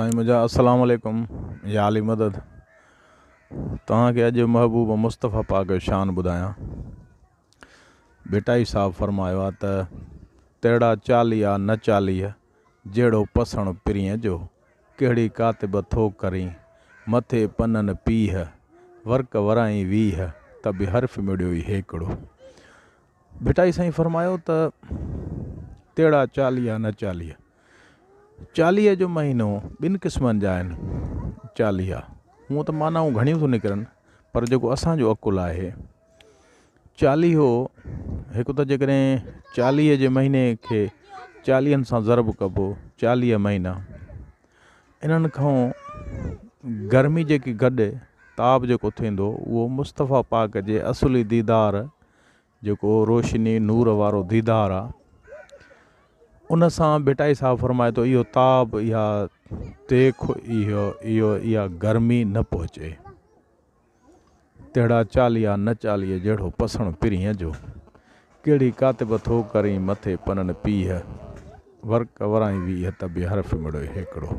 سائين منهنجا السلام عليڪم يا علي مدد توهان کي اڄ محبوب مصطفيٰ پاڪ جو شان ٻڌايان ڀٽائي صاحب فرمايو آ ته تهڙا چاليها نه چاليهه جهڙو پسڻ پرينء جو ڪهڙي ڪاتب ٿو ڪرين مٿي پنن پيهه ورق ورائين 20 ته به حرف مڙيو ئي هيڪڙو ڀٽائي سائين فرمايو ته تهڙا چاليها نه چاليهه چاليهه جو مهينو ٻن قسمن جا آهن چاليها هونء ته معنائون گهڻيون ٿيون نڪرن پر جيڪو اسان جو عقل آهي چاليهو هڪ ته جيڪڏهن چاليهه جي مهيني کي چاليهن سان ضرب ڪبو 40 مهينا انهن کان گرمي جيڪي گڏ تاب جيڪو ٿيندو اهو مصطفيٰ پاڪ جي اصلي ديدار جيڪو روشني نور وارو ديدار آ ان سان ڀٽائي صاحب فرمائي ٿو اهو تاب اها تيک اهو اهو اها گرمي نه پهچي تهڙا چاليها نه چاليهه جهڙو پسڻ پرينء جو ڪهڙي ڪاتب ٿو ڪرين مٿي پنن پيهه ورق ورائين 20 ته به حرف مڙوئي هيڪڙو.